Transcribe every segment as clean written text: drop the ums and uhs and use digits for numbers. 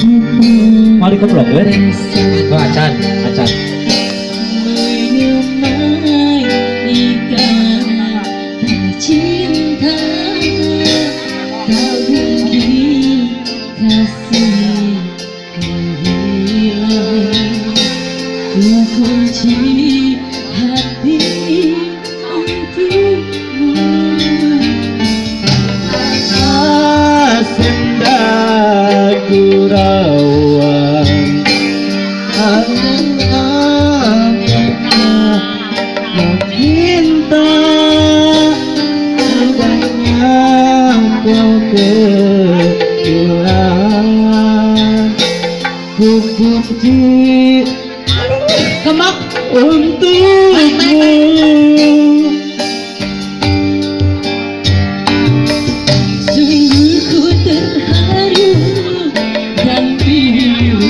Mari ke blogger. Oh, acan, acan. Menyemai ikatan cinta, tak mungkin kasih hilang. Ku kunci hati untukmu. Senda gurauan aku meminta adanya kau kehilangan ku kunci Kemak untukmu. Sungguh ku terharu dan pilu,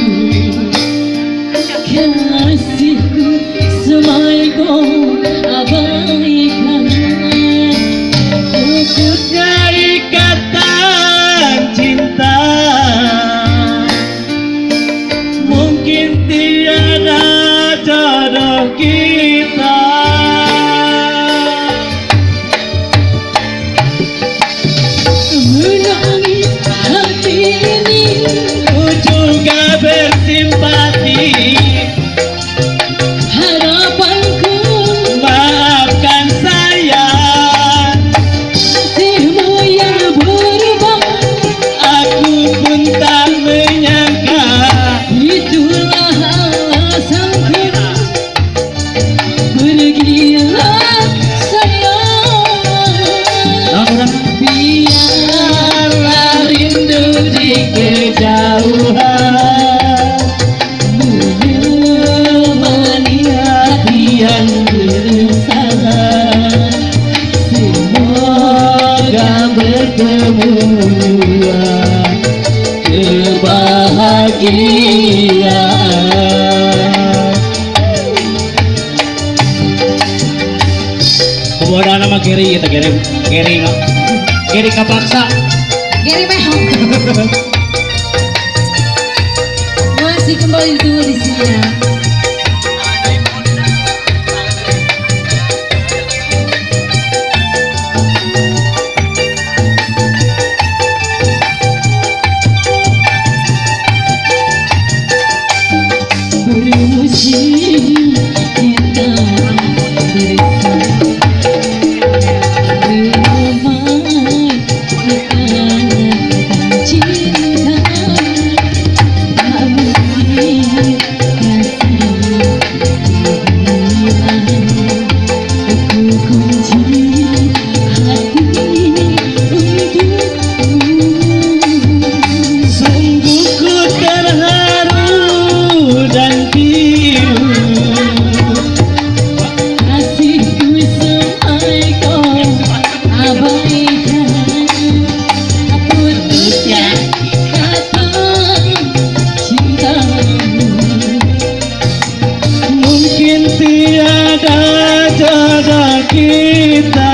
kasihku semai kau abaikan. Putusnya ikatan cinta, mungkin tiada jodoh kita. Menangis hati ini, ku juga bersimpati. Harapanku maafkan saya, kasihmu yang berubah. Aku pun tak menyangka. Itulah alasanku. Pergilah sayang, Naon urang? Biarlah rindu di kejauhan menemani hati yang gelisah. Semoga bertemu jua kebahagiaan. Kumaha nama Gary eta Gary Gary nggak Gary kapaksa. Gary Mehong. Masih kembali ditunggu di sini ya. Bermusim kita bersama, bermain ikatan cinta, tak mungkin kasih hilang. Ku kunci hati untukmu. Sungguh ku terharu dan pilu, Kasihku semai kau abaikan. Putusnya ikatan cintamu, mungkin tiada jodoh kita.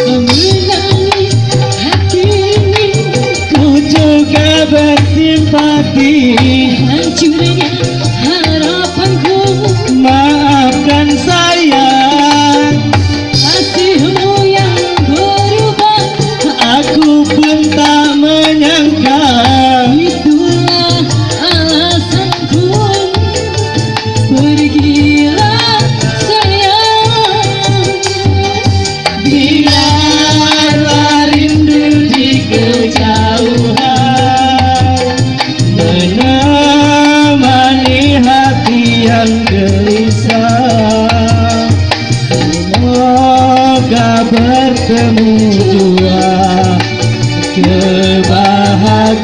Menangis hati ini, ku juga bersimpati. Hancurnya harapanku, maafkan saya, kasihmu yang berubah. Aku pun tak menyangka. Itulah alasanku. Pergilah sayang, biarlah rindu di kejauhan menemani hati yang gelisah. Semoga bertemu jua kebahagiaan.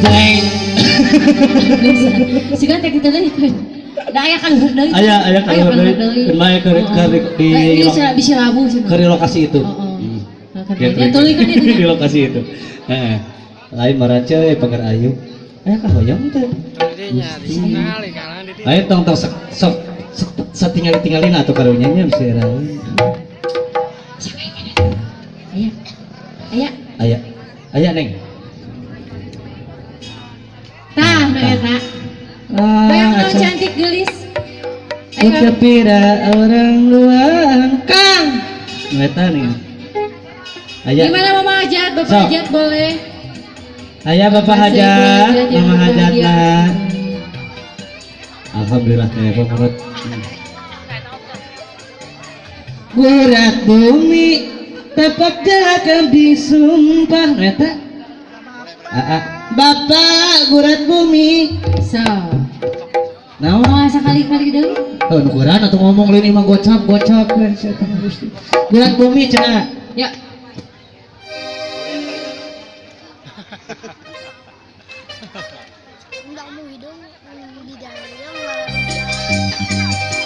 Jeng. Siga teh kita deui kan. Da aya kaluhur deui. Aya aya kaluhur deui. Keun bae keur keur di Bisa bisa labu cenah. keur di lokasi itu. Heeh. Gitu. Ya tuluy kan itu. Di lokasi itu. Heeh. Lain marace pagar ayu. Aya kahoyong teh. Ayo tong tong sok sok satingali-tingalin atuh karunya nya bisa rawi. Aya. Aya. Aya. Aya neng. Tah nu eta. Bayang cantik gelis. Kepira orang luang kang. Nu eta nih. Aya. Gimana Mama Hajat? Bapak Hajat boleh. Aya Bapak Hajat, Mama Hajat lah. Alhamdulillah kayak pemurut. Gurat bumi tepak jalan disumpah eta. Bapak gurat bumi. So. Naon? Moal sakali-kali deui. Oh, nu gurat atuh ngomong lain imah gocap-gocap kan sia teh Gusti. Gurat bumi cenah. Ya.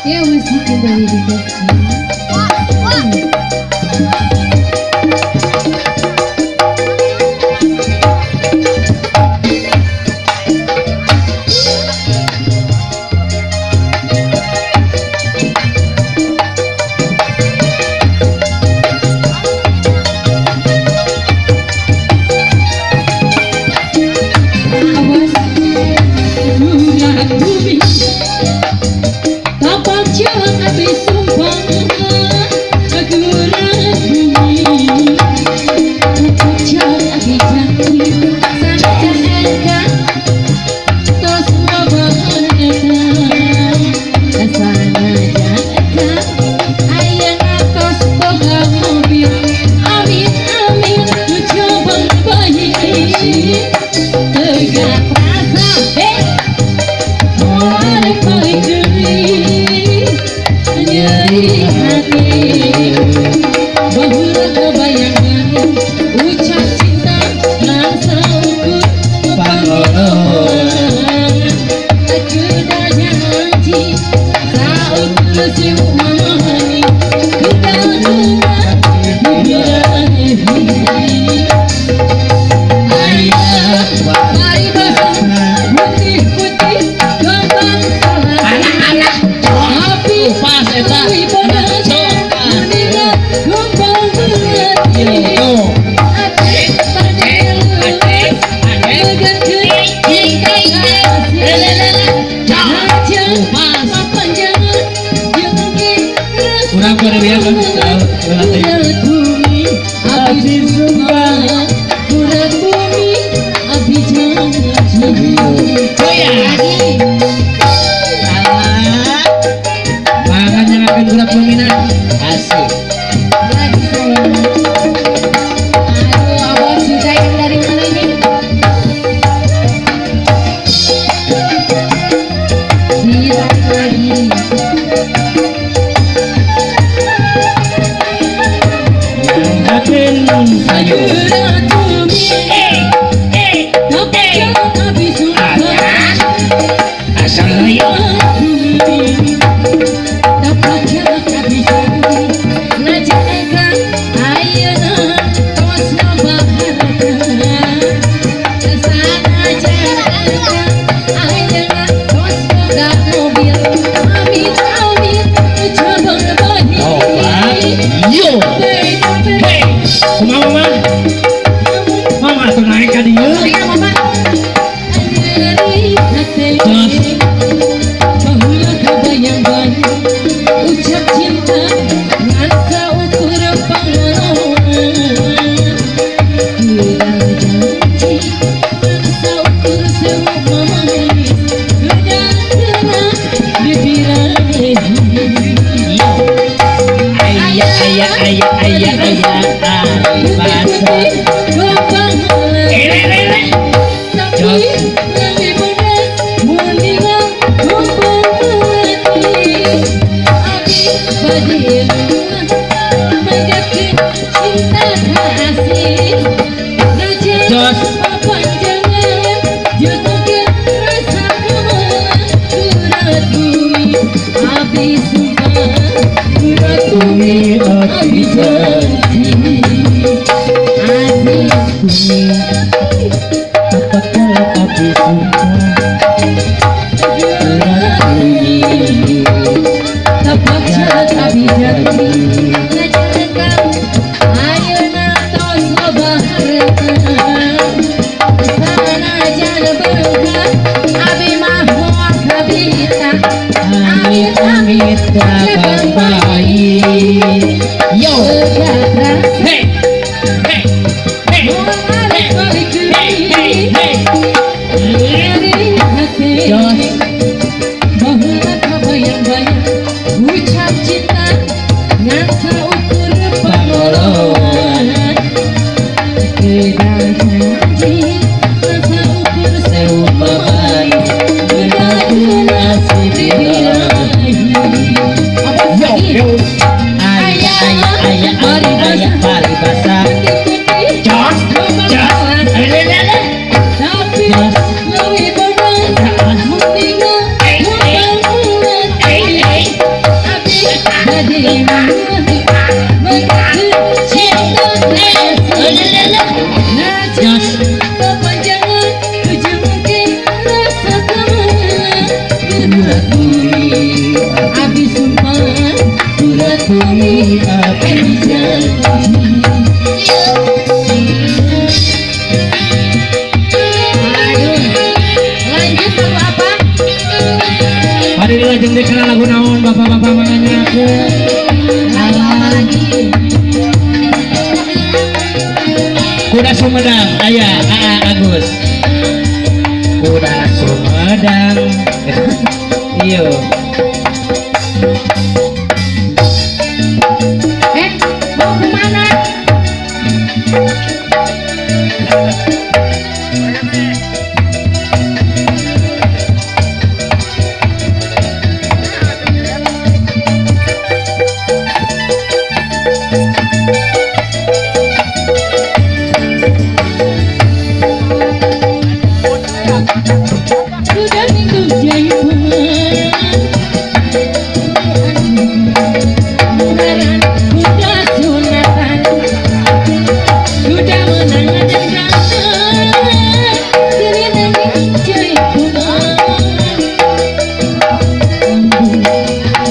Ya masih kembali di kaki. Awas gurat bumi tapak jalan api sumpah gurat bumi tapak jalan api janji sanajan engkang tos loba eta sanajan engkang ayeuna tos boga mobil amin amin coba bayi tegak rasa nyeri hati bahura kebayangan ucap cinta rasa ukur pangoloan aku dah janji saukur siumani kekalungan ayah mari basah putih-putih gombang salah Anak-anak tapi pas eta. Kurang korea kan Abi sumpah gurat bumi abi janji. Lagi. Mangan yang akan gurat bumi nah. Asik. Lagi sayang. Aduh, awas juga yang dari mana ini? Ditarik lagi. Akan ayo. Gurat bumi, tapak jalan abi sumpah. janji. Ayeuna tos loba harta sanajan beunghar abi mah moal kabita. Amit amit dagang bayi. Yo. Hey hey hey Hey, hey hey hey. Jos. Baheula kabayang-bayang ucap cinta ngan saukur pangoloan kedah janji ngan saukur Sewu pamali berbagi nasib birahi. Apa Yo lagi? yo. Ayah ayah ayah ayah paribasa. Putih-putih Jos jos. Le le le. tapi Jos. leuwih bener mendingan Eh, eh. Eh eh. Abi jadi cinta Le le le. Jos. kepanjangan tujuh mungkin rasa teman Burat bumi Abi sumpah burat bumi api janji. Aduh, lanjut lagu apa? Mari dilajeng deui kana lagu naon bapak-bapak manganyakeun. Lagu apa lagi? Kuda Sumedang aya AA Agus. Kuda Sumedang. Iyo. Eh, mau kemana? Kuda minggu jaipongan Ngaran kuda sunatan Kuda menang dandan Sirina jaipongan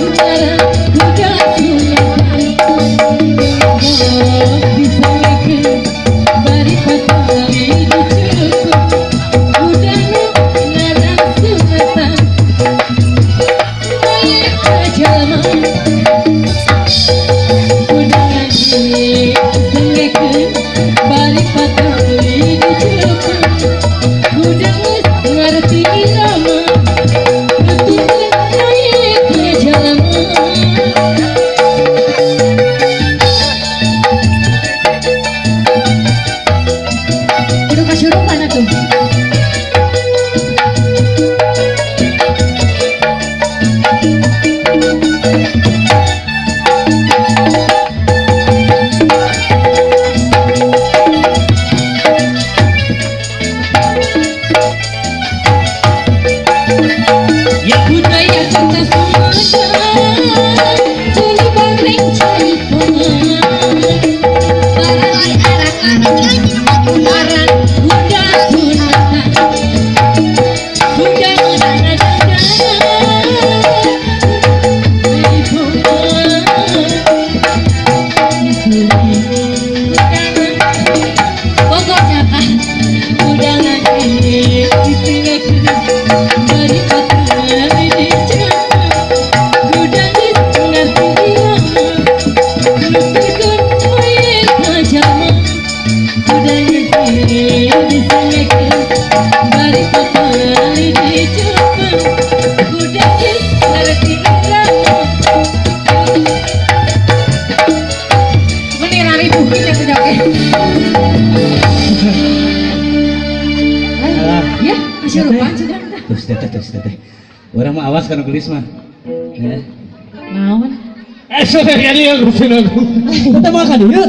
Ngaran kuda sunatan Disangekeun bari patali dicukup Kuda nu ngaran sunatan Bae kajalma Kuda ngaji disangekeun bari patali dicukup Kuda geus ngarti irama Nuturkeun bae kajalma. Kudu kasurupan atuh. Ya. Budaya cinta Sumedang, tulu bangring jaipongan. Barang kuda sunatan, kuda menang dandan, jaipongan. Pokoknya kan kuda ngaji disingekeun bari patali diceuk. Kuda geus ngarti irama, nuturkeun bae kajalma. Kuda ngaji disangekeun bari patali diceuk. Kuda geus ngarti irama. Meni raribuh kieu teh oke. Alah. Ya, kasurupan sudah. Terus teteh terus teteh. Urang mah awas kana gelis mah. Ya. Naon? Eh, sorry, kali ya, aku. Kita makan dulu.